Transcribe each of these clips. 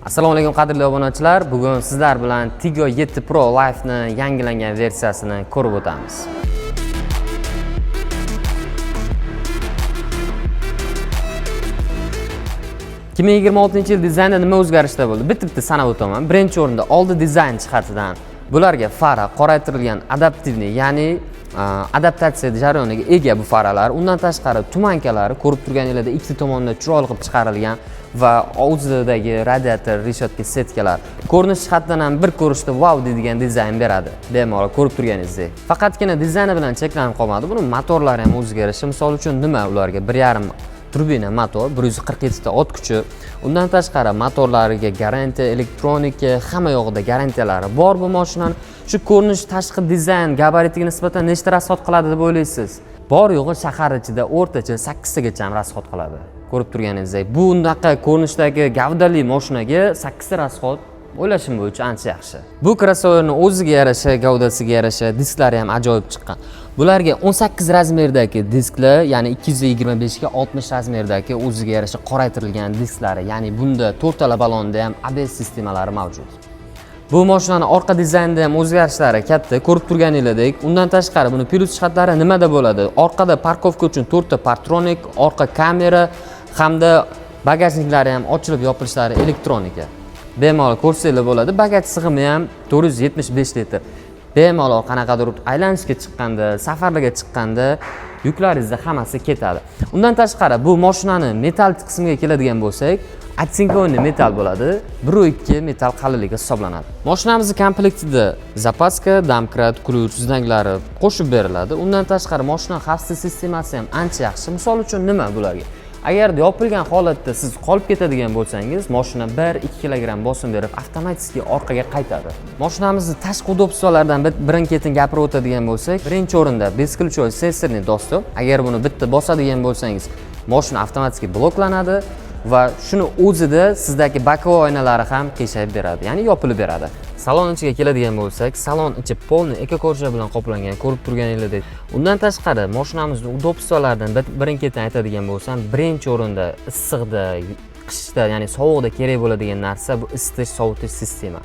Assalomu alaykum, qadrli obunachilar. Bugun sizlar bilan Tiggo 7 Pro Life'ni yangilangan versiyasini ko'rib o'tamiz. 2026-yil dizaynda nima o'zgarishlar bo'ldi? Bitta-bitta sanab o'taman. Birinchi o'rinda oldi dizayn jihatidan bularga fara qoraytirilgan адаптивный, ya'ni adaptatsiya jarayoniga ega bu faralar. Undan tashqari туманка lari ko'rib turganinglarda ikkita tomondan chiroyli qilib chiqarilgan va o'zidagi radiator, решётка, сетка lar. Ko'rinish jihatidan ham bir ko'rishda vau deydigan dizayn beradi. Bemalol ko'rib turganingizdek. Faqatgina dizayni bilan cheklanib qolmadi. Buni motorlari ham o'ziga yarasha. Misol uchun nima ularga 1,5 turbina motor, 147 ta ot kuchi. Undan tashqari motorlariga garantiya, elektronika, hamma yog'ida garantiyalari bor bu mashinani. Shu ko'rinish, tashqi dizayn, gabaritiga nisbatan nechta расход qiladi deb o'ylaysiz? Bor yo'g'i shahar ichida o'rtacha 8 tagacha ham расход qiladi. Ko'rib turganingizdek, bunaqa ko'rinishdagi gavdali mashinaga 8 ta расход o'ylashim bo'yicha ancha yaxshi. Bu krossoverni o'ziga yarasha gavdasiga yarasha disklari ham ajoyib chiqqan. Bularga 18 размер dagi disklar, ya'ni 225 ga 60 размер dagi o'ziga yarasha qoraytirilgan disklari, ya'ni bunda to'rttala balonda ham ABS sistemalari mavjud. Bu mashinani orqa dizaynida ham o'zgarishlari katta, ko'rib turganinglardek. Undan tashqari buni plyus jihatlari nimada bo'ladi? Orqada парковка uchun to'rtta парктроник, orqa kamera hamda bagajniklari ham ochilib yopilishlari elektronika. Bemalol ko'rsanglar bo'ladi. Bagaj sig'imi ham 475 litr. Bemalol qanaqadir aylanishga chiqqanda, safarlarga chiqqanda yuklaringizni hammasi ketadi. Undan tashqari bu mashinani metall qismiga keladigan bo'lsak, оцинкованный metall bo'ladi, 1,2 metall qalinligi hisoblanadi. Mashinamizni komplektida запаска, домкрат, ключ, знак lari qo'shib beriladi. Undan tashqari mashina xavfsizlik sistemasi ham ancha yaxshi. Misol uchun nima bularga? Agarda yopilgan holatda siz qolib ketadigan bo'lsangiz, mashina 1-2 kilogramm bosim berib, avtomatik orqaga qaytadi. Mashinamizni tashqi удобство lardan birin-ketin gapirib o'tadigan bo'lsak, birinchi o'rinda бесключевой сенсорный доступ. Agar buni bitta bosadigan bo'lsangiz, mashina avtomatik bloklanadi va shuni o'zida sizdagi боковой oynalari ham qiyshayib beradi, ya'ni yopilib beradi. Salon ichiga keladigan bo'lsak, salon ichi полный эко-кожа bilan qoplangan, ko'rib turganingizdek. Undan tashqari mashinamizni удобство laridan birin-ketin aytadigan bo'lsam, birinchi o'rinda issiqda, qishda, ya'ni sovuqda kerak bo'ladigan narsa bu isitish, sovutish sistema.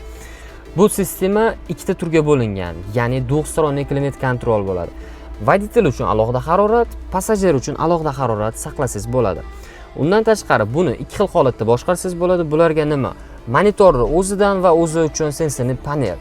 Bu sistema ikkita turga bo'lingan, ya'ni двухсторонний климат-контроль bo'ladi. Водитель uchun alohida harorat, passajir uchun alohida harorat saqlasangiz bo'ladi. Undan tashqari buni ikki xil holatda boshqarsangiz bo'ladi. Bularga nima? Monitorni o'zidan va o'zi uchun сенсорный panel.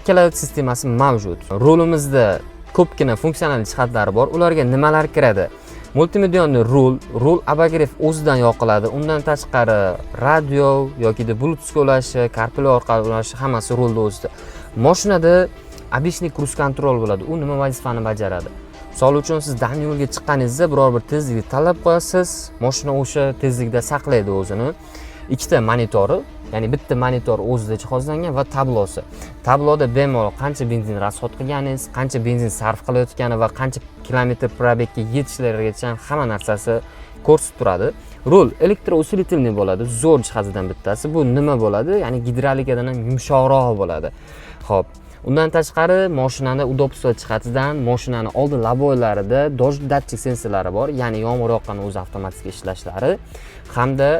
Ikkala sistemasi mavjud. Rulimizda ko'pgina funksional jihatlari bor. Ularga nimalar kiradi? Мультимедийный rul, rul обогрев o'zidan yoqiladi. Undan tashqari radio yoki Bluetoothga ulashi, CarPlay orqali ulashi hammasi rulda o'zida. Mashinada обычный круиз контроль bo'ladi. U nima vazifani bajaradi? Misol uchun siz дальний yo'lga chiqqaningizda biror bir tezlikni tanlab qo'yasiz, mashina o'sha tezlikda saqlaydi o'zini. Ikkita monitori, ya'ni bitta monitor o'zida jihozlangan va tablosi. Tabloda bemalol qancha benzin расход qilganingiz, qancha benzin sarf qilayotgani va qancha kilometr пробег ga yetishlarigacha hamma narsasi ko'rsatib turadi. Rul электроусилительный bo'ladi, zo'r jihatidan bittasi. Bu nima bo'ladi? Ya'ni gidravlikadan ham yumshoqroq bo'ladi. Xo'p, undan tashqari mashinani удобство jihatidan mashinani oldi лобовой larida дождь datchik sensorlari bor, ya'ni yomg'ir yoqqanda o'zi avtomatik ishlashlari hamda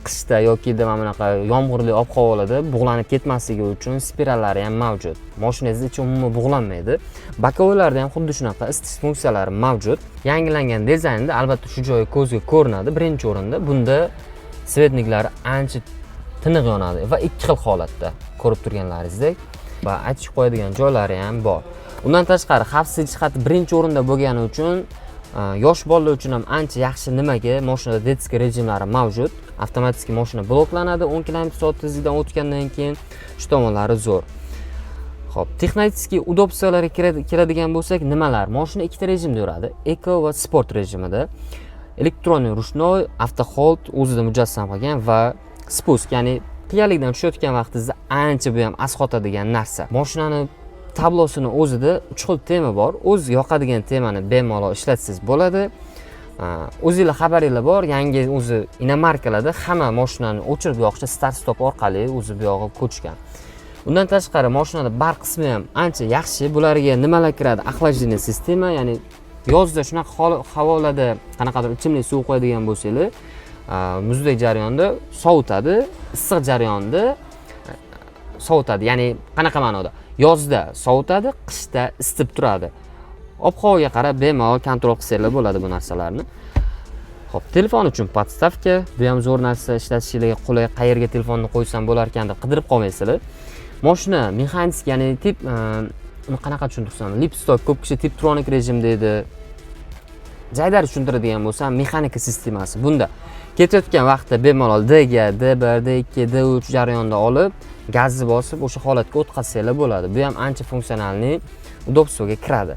qishda yoki mana bunaqa yomg'irli ob havolarda bug'lanib ketmasligi uchun spirallari ham mavjud. Mashinangizni ichi umuman bug'lanmaydi. Боковой larda ham xuddi shunaqa isitish funksiyalari mavjud. Yangilangan dizaynda albatta shu joyi ko'zga ko'rinadi. Birinchi o'rinda bunda светник lari ancha tiniq yonadi va ikki xil holatda ko'rib turganlaringizdek va aytishib qo'yadigan joylari ham bor. Undan tashqari xavfsizlik jihati birinchi o'rinda bo'lgani uchun yosh bolalar uchun ham ancha yaxshi. Nimaga? Mashinada детский rejimlari mavjud. Avtomatik mashina bloklanadi 10 km soat tezlikdan o'tgandan keyin. Shu tomonlari zo'r. Xo'p, texnik удобство larga keladigan bo'lsak, nimalar? Mashina ikkita rejimda yuradi: eko va sport rejimida. Электронный ручной, автохолд o'zida mujassam qilgan va спуск, ya'ni qiyalikdan tushayotgan vaqtingizda ancha bu ham asqotadigan narsa. Mashinani tablosini o'zida uch xil tema bor. O'zi yoqadigan temani bemalol ishlatsangiz bo'ladi. O'zinglar xabaringlar bor, yangi o'zi иномарка larda hamma mashinani o'chirib yoqishda start stop orqali o'zi bu yog'i ko'chgan. Undan tashqari mashinada bar qismi ham ancha yaxshi. Bularga nimalar kiradi? Охлаждение sistema, ya'ni yozda shunaqa havolarda qanaqadir ichimlik suv qo'yadigan bo'lsanglar, Muzdek jarayonda sovutadi, issiq jarayonda sovutadi. Ya'ni qanaqa ma'noda? Yozda sovutadi, qishda isitib turadi. Ob havoga qarab bemalol контроль qilsanglar bo'ladi bu narsalarni. Xo'p, telefon uchun подставка, bu ham zo'r narsa, ishlatishinglarga qulay, qayerga telefonni qo'ysam bo'lar ekan deb qidirib qolmaysizlar. Moshina mexanik, ya'ni tip uni qanaqa tushuntirsam, lipstok, ko'p kishi Tiptronic rejim deydi. Jaydar tushuntiradigan bo'lsam, mexanika sistemasi. Bunda ketayotgan vaqtda bemalol D ga, D1, D2, D3 jarayonda olib, gazni bosib, o'sha holatga o'tkazsanglar bo'ladi. Bu ham ancha функциональный удобство ga kiradi.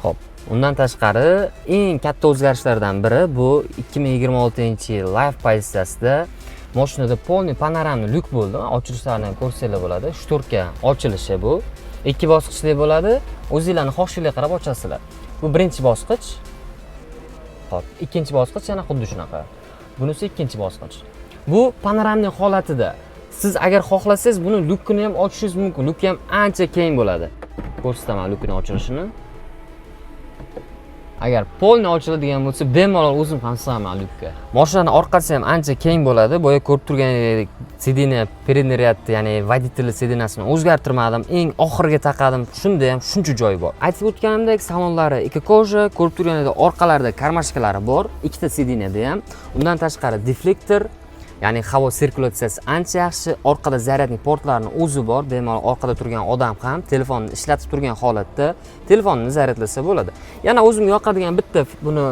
Xo'p, undan tashqari eng katta o'zgarishlardan biri bu 2026-yil Life pozitsiyasida mashinada полный панорамный lyuk bo'ldi. Ochilishlarini ham ko'rsanglar bo'ladi. Шторка ochilishi bu. Ikki bosqichli bo'ladi. O'zinglarni xohishinglarga qarab ochasizlar. Bu birinchi bosqich. Xo'p, ikkinchi bosqich yana xuddi shunaqa. Bunisi ikkinchi bosqich. Bu панорамный holatida. Siz agar xohlasangiz, buni lyukini ham ochishingiz mumkin. Lyuk ham ancha keng bo'ladi. Ko'rsataman lyukini ochilishini. Agar полный ochiladigan bo'lsa, bemalol o'zim ham sig'aman lyukka. Mashinani orqasi ham ancha keng bo'ladi. Boya ko'rib turganingizdek, сиденье передний ряд, ya'ni водитель сиденье sini o'zgartirmadim. Eng oxiriga taqadim. Shunda ham shuncha joy bor. Aytib o'tganimdek, salonlari эко-кожа, ko'rib turganingizdek, orqalarida кармашка lari bor, ikkita сиденье da ham. Undan tashqari дефлектор, ya'ni havo sirkulyatsiyasi ancha yaxshi. Orqada зарядный portlarni o'zi bor. Bemalol orqada turgan odam ham telefonni ishlatib turgan holatda telefonni zaryadlasa bo'ladi. Yana o'zimga yoqadigan bitta buni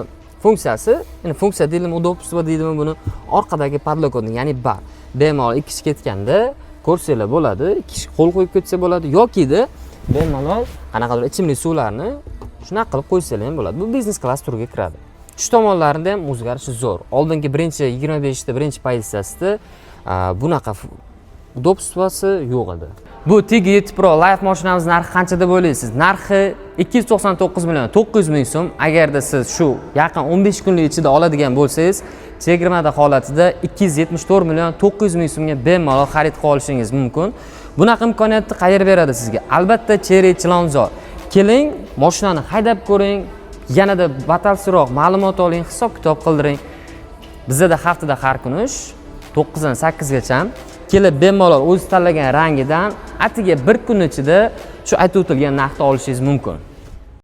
funksiyasi, ya'ni funksiya deydimi, удобство deydimi, buni orqadagi подлокотник, ya'ni bar. Bemalol ikki kishi ketganda ko'rsanglar bo'ladi, ikki kishi qo'l qo'yib ketsa bo'ladi yokida bemalol qanaqadir ichimlik suvlarni shunaqa qilib qo'ysanglar ham bo'ladi. Bu biznes klass turiga kiradi. Shu tomonlarida ham o'zgarishi zo'r. Oldingi birinchi 25 ta birinchi pozitsiyasida bunaqa удобство si yo'q edi. Bu Tiggo 7 Pro Life mashinamiz narxi qancha deb o'ylaysiz? Narxi 299 million 900 ming so'm. Agarda siz shu yaqin 15 kunlik ichida oladigan bo'lsangiz, chegirmada holatida 274 million 900 ming so'mga bemalol xarid qila olishingiz mumkin. Bunaqa imkoniyatni qayer beradi sizga? Albatta, Chery Chilonzor. Keling, mashinani haydab ko'ring, yanada batafsilroq ma'lumot oling, hisob kitob qildiring. Bizada haftada har kuni ish 9 dan 8 gacha. Kelib bemalol o'zi tanlagan rangidan atigi bir kun ichida shu aytib o'tilgan narxda olishingiz mumkin.